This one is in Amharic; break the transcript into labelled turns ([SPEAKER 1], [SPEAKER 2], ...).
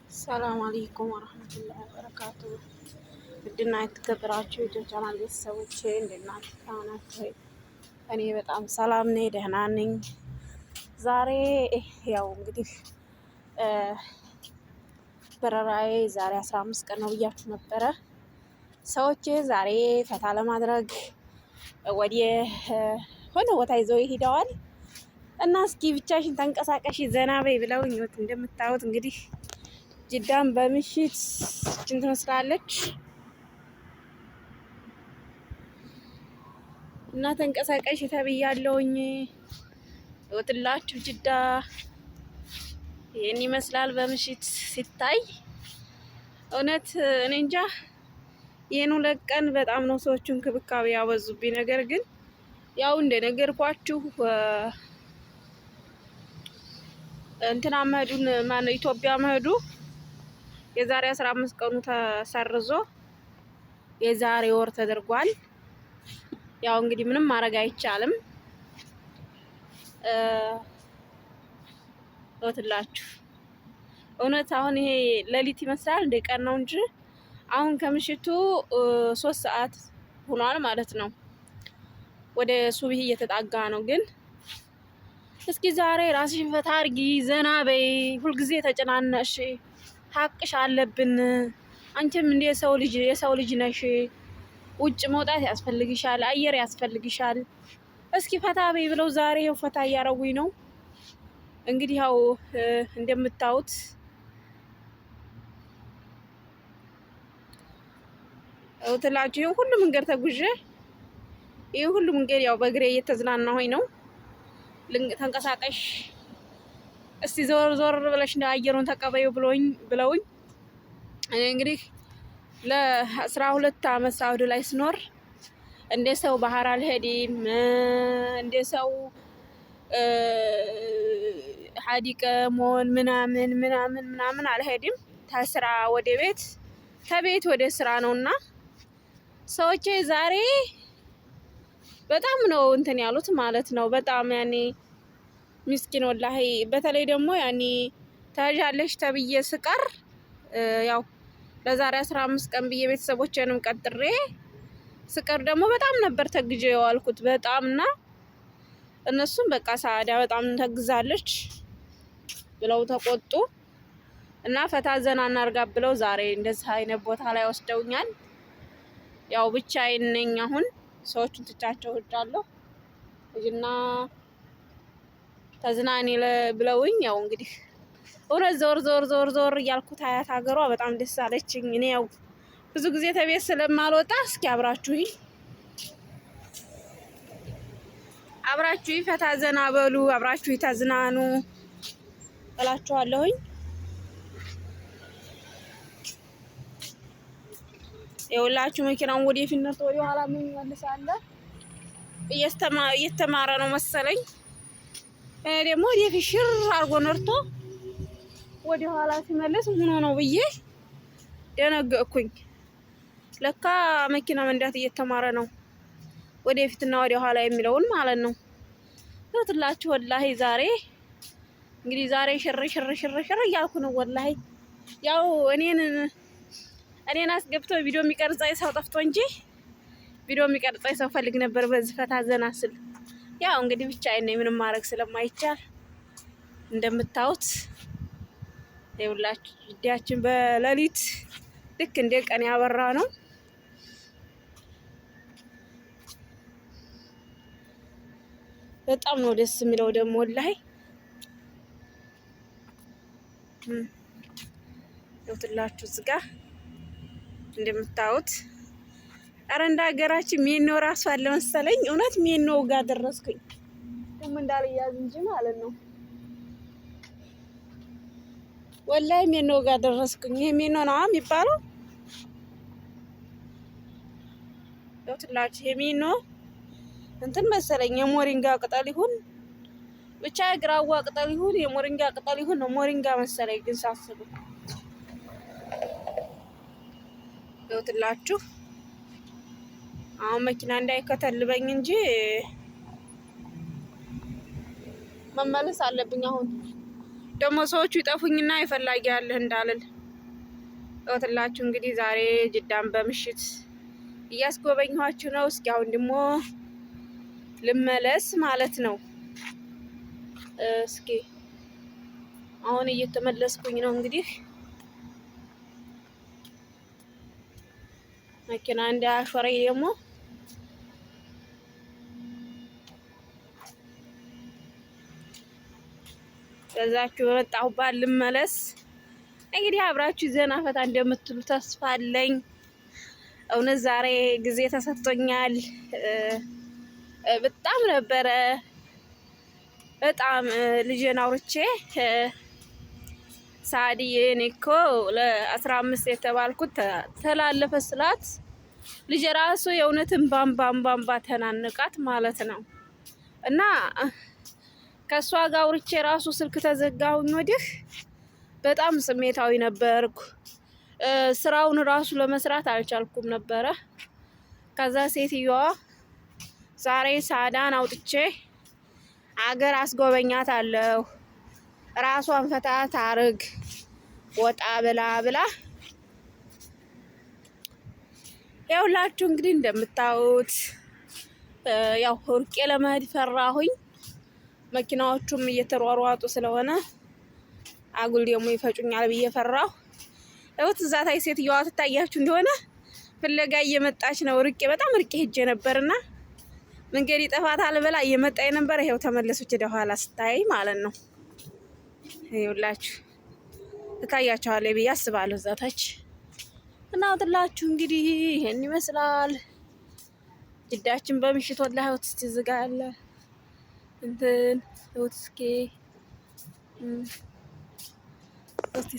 [SPEAKER 1] ሰላም አለይኩም ወረህመቱላሂ ወበረካቱ። ውድና የተከበራችሁ የኢትዮ ቻናል ቤተሰቦቼ እንዴት ናችሁ? ደህና ናችሁ? እኔ በጣም ሰላም ነኝ፣ ደህና ነኝ። ዛሬ ያው እንግዲህ በረራዬ ዛሬ 15 ቀን ነው ብያችሁ ነበረ። ሰዎቼ ዛሬ ፈታ ለማድረግ ወደ ሆነ ቦታ ይዘው ይሄደዋል እና እስኪ ብቻሽን ተንቀሳቀሽ ዘና በይ ብለውኝ እንደምታዩት እንግዲህ ጅዳን በምሽት እችን ትመስላለች እና ተንቀሳቀሽ ተብያለሁኝ። ወጥላችሁ ጅዳ ይህን ይመስላል በምሽት ሲታይ። እውነት እኔ እንጃ ይህን 2 ቀን በጣም ነው ሰዎቹ እንክብካቤ ያበዙብኝ። ነገር ግን ያው እንደነገርኳችሁ እንትና መሄዱን ማነው ኢትዮጵያ መሄዱ የዛሬ 15 ቀኑ ተሰርዞ የዛሬ ወር ተደርጓል። ያው እንግዲህ ምንም ማድረግ አይቻልም። እወትላችሁ እውነት አሁን ይሄ ሌሊት ይመስላል እንደ ቀን ነው እንጂ አሁን ከምሽቱ 3 ሰዓት ሆኗል ማለት ነው። ወደ ሱብሂ እየተጣጋ ነው። ግን እስኪ ዛሬ ራስሽን ፈታ አርጊ፣ ዘና በይ። ሁልጊዜ ተጨናነሽ፣ ሀቅሽ አለብን። አንቺም እንደ የሰው ልጅ የሰው ልጅ ነሽ። ውጭ መውጣት ያስፈልግሻል፣ አየር ያስፈልግሻል። እስኪ ፈታ በይ ብለው ዛሬ ይኸው ፈታ እያረጉኝ ነው። እንግዲህ ያው እንደምታዩት ትላችሁ ይህን ሁሉ መንገድ ተጉዤ ይህን ሁሉ መንገድ ያው በእግሬ እየተዝናናሁኝ ነው። ተንቀሳቀሽ እስቲ ዞር ዞር ብለሽ እንደ አየሩን ተቀበዩ ብለውኝ ብለውኝ እኔ እንግዲህ ለ12 አመት ሳውዲ ላይ ስኖር እንደ ሰው ባህር አልሄድም፣ እንደ ሰው ሀዲቀ ሞል ምናምን ምናምን ምናምን አልሄድም። ከስራ ወደ ቤት፣ ከቤት ወደ ስራ ነውና ሰዎቼ ዛሬ በጣም ነው እንትን ያሉት ማለት ነው። በጣም ያኔ ምስኪን ወላሂ። በተለይ ደግሞ ያኔ ተያዣለሽ ተብዬ ስቀር ያው ለዛሬ 15 ቀን ብዬ ቤተሰቦቼንም ቀጥሬ ስቀር ደግሞ በጣም ነበር ተግዤ የዋልኩት በጣም። እና እነሱም በቃ ሳዳ በጣም ተግዛለች ብለው ተቆጡ እና ፈታ ዘና እናርጋ ብለው ዛሬ እንደዚህ አይነት ቦታ ላይ ወስደውኛል። ያው ብቻዬን ነኝ አሁን፣ ሰዎቹን ትቻቸው ሄጃለሁ እና ተዝናኒ ብለውኝ ያው እንግዲህ እውነት ዞር ዞር ዞር ዞር እያልኩት አያት ሀገሯ በጣም ደስ አለችኝ። እኔ ያው ብዙ ጊዜ ተቤት ስለማልወጣ እስኪ አብራችሁኝ ፈታ ዘና በሉ፣ አብራችሁኝ ተዝናኑ እላችኋለሁኝ። የሁላችሁ መኪናውን ወደፊት ነርቶ ወደ ኋላ ምን ይመልሳል? እየተማረ ነው መሰለኝ። እኔ ደግሞ ወደፊት ሽር አድርጎ ነርቶ ወደ ኋላ ሲመለስ ሆኖ ነው ብዬ ደነገጥኩኝ። ለካ መኪና መንዳት እየተማረ ነው፣ ወደፊትና ወደ ኋላ የሚለውን ማለት ነው። ትላችሁ ወላሂ ዛሬ እንግዲህ ዛሬ ሽር ሽር ሽር ሽር እያልኩ ነው ወላሂ። ያው እኔን አስገብቶ ቪዲዮ የሚቀርጸኝ ሰው ጠፍቶ እንጂ ቪዲዮ የሚቀርጸኝ ሰው ፈልግ ነበር በዚህ ፈታ ዘና ስል። ያው እንግዲህ ብቻዬን ነኝ፣ ምንም ማድረግ ስለማይቻል። እንደምታዩት ይኸውላችሁ ጅዳችን በሌሊት ልክ እንደ ቀን ያበራ ነው። በጣም ነው ደስ የሚለው ደግሞ ወላሂ። ይኸውላችሁ እዚህ ጋ እንደምታዩት ኧረ እንደ ሀገራችን ሜኖ ራሱ አለ መሰለኝ። እውነት ሜኖ ጋር ደረስኩኝ ደግሞ እንዳልያዝ እንጂ ማለት ነው። ወላሂ ሜኖ ጋር ደረስኩኝ። ይሄ ሜኖ ነው የሚባለው። ይኸውላችሁ ይሄ ሜኖ እንትን መሰለኝ የሞሪንጋ ቅጠል ይሁን ብቻ የግራዋ ቅጠል ይሁን የሞሪንጋ ቅጠል ይሁን ነው፣ ሞሪንጋ መሰለኝ ግን ሳስበው። ይኸውላችሁ አሁን መኪና እንዳይከተልበኝ እንጂ መመለስ አለብኝ። አሁን ደግሞ ሰዎቹ ይጠፉኝና ይፈላጊ ያለህ እንዳልል። እወትላችሁ እንግዲህ ዛሬ ጅዳን በምሽት እያስጎበኘኋችሁ ነው። እስኪ አሁን ደግሞ ልመለስ ማለት ነው። እስኪ አሁን እየተመለስኩኝ ነው። እንግዲህ መኪና እንዳያሾረኝ ደግሞ በዛችሁ በመጣሁባት ልመለስ። እንግዲህ አብራችሁ ዘና ፈታ እንደምትሉ ተስፋ አለኝ። እውነት ዛሬ ጊዜ ተሰጥቶኛል። በጣም ነበረ በጣም ልጄን አውርቼ ሳዲዬ እኔ እኮ ለ15 የተባልኩት ተላለፈ ስላት ልጄ ራሱ የእውነትን ባምባምባምባ ተናንቃት ማለት ነው። እና ከእሷ ጋር አውርቼ ራሱ ስልክ ተዘጋሁኝ ወዲህ በጣም ስሜታዊ ነበርኩ። ስራውን ራሱ ለመስራት አልቻልኩም ነበረ። ከዛ ሴትዮዋ ዛሬ ሳዳን አውጥቼ አገር አስጎበኛታለሁ፣ ራሷን ፈታ ታርግ ወጣ ብላ ብላ ያውላችሁ እንግዲህ እንደምታዩት ያው ርቄ ለመሄድ ፈራሁኝ። መኪናዎቹም እየተሯሯጡ ስለሆነ አጉል ደግሞ ይፈጩኛል ብዬ ፈራሁ። እውት እዛ ታይ ሴትየዋ ትታያችሁ እንደሆነ ፍለጋ እየመጣች ነው። ርቄ በጣም ርቄ ሄጄ ነበርና መንገድ ይጠፋታል ብላ እየመጣ የነበረ ይኸው ተመለሰች ወደ ኋላ ስታይ ማለት ነው። ይኸውላችሁ ትታያችኋለች ብዬ አስባለሁ እዛ ታች እና አውጥላችሁ እንግዲህ ይሄን ይመስላል ጅዳችን በምሽት ወላሂ ወት እስቲ ዝጋ ያለ እንትን ወት እስኪ እስቲ